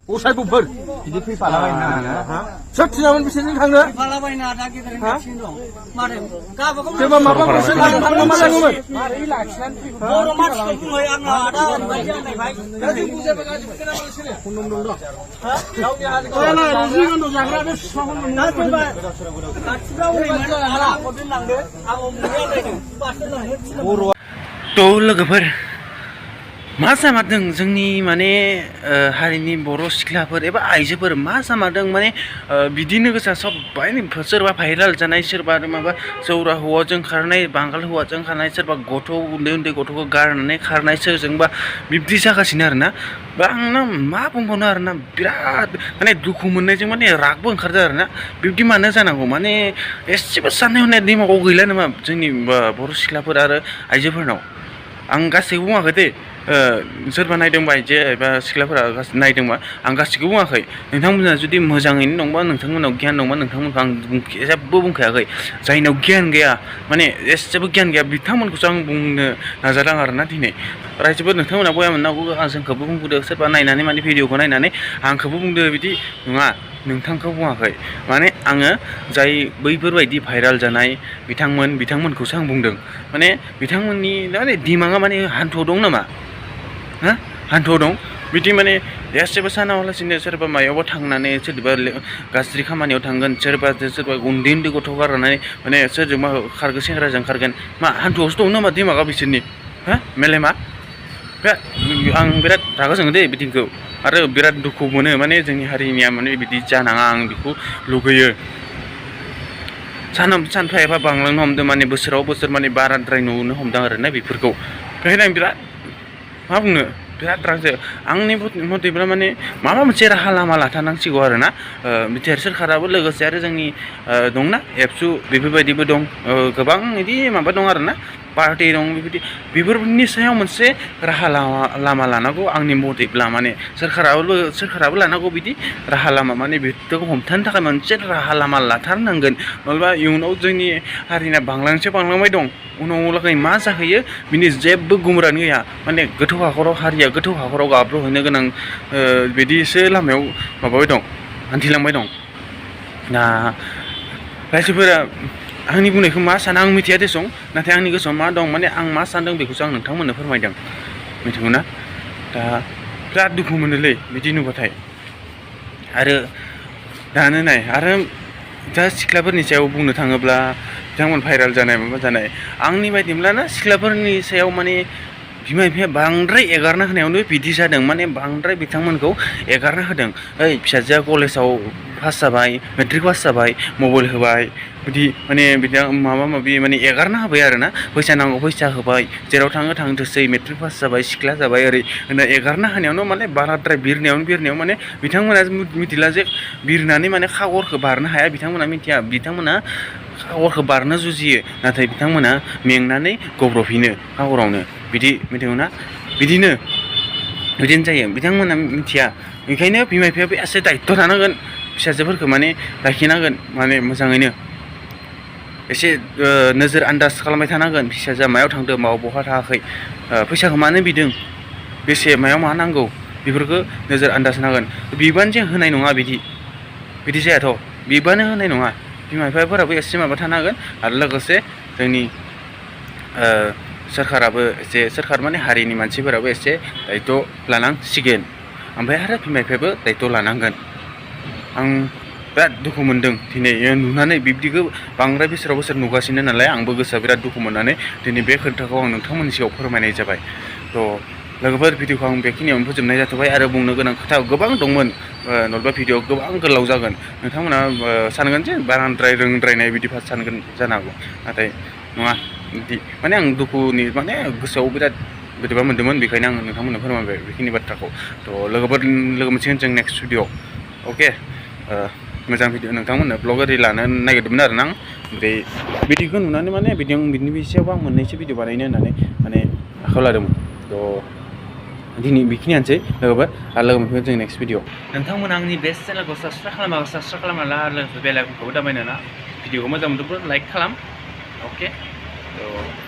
गसाइबुफोर बिदि फैफालाबायनो नाङा सोर थिनामोन बिसोरजों थांनो फैफालाबायनो दा गेदेर गासिनो दं मारै गाबागाव सोरबा माबा मोनसे लानानै थांनो मा लाङोमोन मारै लाखिनानै बर' मानसिखौ बुङो आंना आदा ओरैबायदि होननायबाय दा जों बुजायबा गाज्रि खोनानो बिसोरो खुन्दुं दं दा गावनि हारिखौ रजनीगन्ध जाग्रा बे बिफांखौ नुना फैबाय खाथियाव ओरैनो आदा दोनलांदो आं अमुया लायदों बासो लांनो थ' लोगोफोर मा जामारदों जोंनि माने हारिनि बर' सिख्लाफोर एबा आइजोफोर मा जामारदों माने बिदिनो गोसा सब सोरबा भाइराल जानाय सोरबा माबा जौरा हौवाजों खारनाय बांगाल हौवाजों खारनाय सोरबा गथ' उन्दै उन्दै गथ'खौ गारनानै खारनाय सोरजोंबा बिब्दि जागासिनो आरोना आंना मा बुंबावनो आरोना बिराद माने दुखु मोननायजों माने रागबो ओंखारदों आरोना बिब्दि मानो जानांगौ माने एसेबो साननाय हनाय दिमागाव गैला नामा जोंनि बर' सिख्लाफोर आरो आइजोफोरनाव आं गासैबो बुङाखै दे सोरबा नायदोंबा आइजो एबा सिख्लाफोरा नायदोंबा आं गासैखौबो बुङाखै नोंथांमोना जुदि मोजाङैनो दंबा नोंथांमोनाव गियान दंबा नोंथांमोनखौ आं जेबो बुंखायाखै जायनाव गियान गैया माने एसेबो गियान गैया बिथांमोनखौसो आं बुंनो नाजादों आरोना दिनै रायजोफोर नोंथांमोना बया मोननांगौ आं जोंखौबो बुंबोदों सोरबा नायनानै माने भिडिअखौ नायनानै आंखौबो बुंदो बिदि नङा नोंथांखौ बुङाखै माने आङो जाय बैफोरबायदि भाइराल जानाय बिथांमोनखौसो आं बुंदों माने बिथांमोननि माने दिमागा माने हान्थुआव दं नामा हा हान्थुआव दं बिदि माने एसेबो सानालासिनो सोरबा मायावबा थांनानै सोरबा गाज्रि खामानियाव थांगोन सोरबा उन्दै उन्दै गथ' गारनानै माने सोरजोंबा खारगोन सेंग्राजों खारगोन मा हान्थुआवसो दं नामा दिमागा बिसोरनि हा मेलेमा आं बिराद रागा जोङो दे बिदिखौ आरो बिराद दुखु मोनो माने जोंनि हारिनिया माने बिदि जानाङा आं बेखौ लुगैयो सानफा एफा बांलांनो हमदों माने बोसोराव बोसोर माने बाराद्राय नुनो हमदों आरोना बेफोरखौ बेखायनो आं बिराद मा बुंनो बिराद रागा आंनि मथेब्ला माने माबा मोनसे राहा लामा लाथारनांसिगौ आरोना बिटिआर सोरखाराबो लोगोसे आरो जोंनि दंना एबसु बेफोरबायदिबो दं गोबां बिदि माबा दं आरोना पार्टि दं बेफोरनि सायाव मोनसे राहा लामा लानांगौ आंनि मथेब्ला माने सोरखाराबो लानांगौ बिदि राहा लामा माने बेखौ हमथानो थाखाय मोनसे राहा लामा लाथारनांगोन नङाबा इयुनाव जोंनि हारिना बांलांबाय दं उनाव लागै मा जाहैयो बिनि जेबो गुमुरानो गैया माने हारिया गोथौ हाखराव गाब्र'हैनो गोनां बिदिसो लामायाव माबाबाय दं हान्थिलांबाय दं दा रायजोफोरा आंनि बुंनायखौ मा सानो आं मिथिया देसं नाथाय आंनि गोसोआव मा दं माने आं मा सानदों बेखौसो आं नोंथांमोननो फोरमायदों मिथिगौ ना दा बिराद दुखु मोनोलै बिदि नुबाथाय आरो दानो नाय आरो दा सिख्लाफोरनि सायाव बुंनो थाङोब्ला बिथांमोन भाइराल जानाय माबा जानाय आंनि बायदिब्ला ना सिख्लाफोरनि सायाव माने बिमा बिफाया बांद्राय एगारना होनायावनो बिदि जादों माने बांद्राय बिथांमोनखौ एगारना होदों ओइ फिसाजोआ कलेजाव पास जाबाय मेट्रिक पास जाबाय मबाइल होबाय बिदि माने बिदा माबा माबि माने एगारना होबाय आरोना फैसा नांगौ फैसा होबाय जेराव थाङो थांथोंसै मेट्रिक पास जाबाय सिख्ला जाबाय ओरै होनना एगारना होनायावनो माने बाराद्राय बिरनायाव माने बिथांमोना मिथिला जे बिरनानै माने खागरखौ बारनो हाया बिथांमोना मिथिया बिथांमोना खागरखौ बारनो जुजियो नाथाय बिथांमोना मेंनानै गब्र'फिनो खागरावनो बिदि मिथिगौना बिदिनो जायो बिथांमोना मिथिया ओंखायनो बिमा बिफायाबो एसे दायित्व थानांगोन फिसाजोफोरखौ माने लाखिनांगोन माने मोजाङैनो एसे नोजोर आन्दाज खालामबाय थानांगोन फिसाजोआ मायाव थांदों बहा थाङाखै फैसाखौ मानो बिदों बेसे मायाव मा नांगौ बेफोरखौ नोजोर आन्दाज होनांगोन बिबान जे होनाय नङा बिदि जायाथ' बिबानो होनाय नङा बिमा बिफाफोराबो एसे माबा थानांगोन आरो लोगोसे जोंनि सोरखार माने हारिनि मानसिफोराबो एसे दायित्व लानांसिगोन ओमफ्राय आरो बिमा बिफायाबो दायित्व लानांगोन आं बिराद दुखु मोनदों दिनै नुनानै बिब्दिखौ बांद्राय बोसोर नुगासिनो नालाय आंबो गोसोआ बिराद दुखु मोननानै दिनै बे खोथाखौ आं नोंथांमोननि सिगाङाव फोरमायनाय जाबाय थ' लोगोफोर भिडिअखौ आं बेखिनियावनो फोजोबनाय जाथ'बाय आरो बुंनो गोनां खोथा गोबां दंमोन नलबा भिडिअ गोबां गोलाव जागोन नोंथांमोना सानगोन जे बाराद्राय रोंद्रायनाय बिदि सानगोन जानो हागौ नाथाय नङा बिदि माने आं दुखुनि माने गोसोआव बिराद बोरैबा मोन्दोंमोन बेखायनो आं नोंथांमोननो फोरमायबाय बेखिनि बाथ्राखौ थ' लोगो मोनसिगोन जों नेक्स्ट भिडिअ अके मोजां भिडिअ नोंथांमोननो ब्लग ओरै लानो नागिरदोंमोन आरो आं ओमफ्राय भिडिअखौ नुनानै माने बिनि सायाव आं मोननैसो भिडिअ बानायनो होननानै माने आखायाव लादोंमोन थ' दिनै बेखिनियानोसै लोगोफोर आरो लोगो मोनफैगोन जों नेक्स्ट भिडिअ नोंथांमोना आंनि बेस्ट चेनेलखौ साबसक्राइब खालामना ला आरो बेल आइकनखौबो दाबायनो ना भिडिअखौ मोजां मोनदोंब्ला लाइक खालाम अके थ'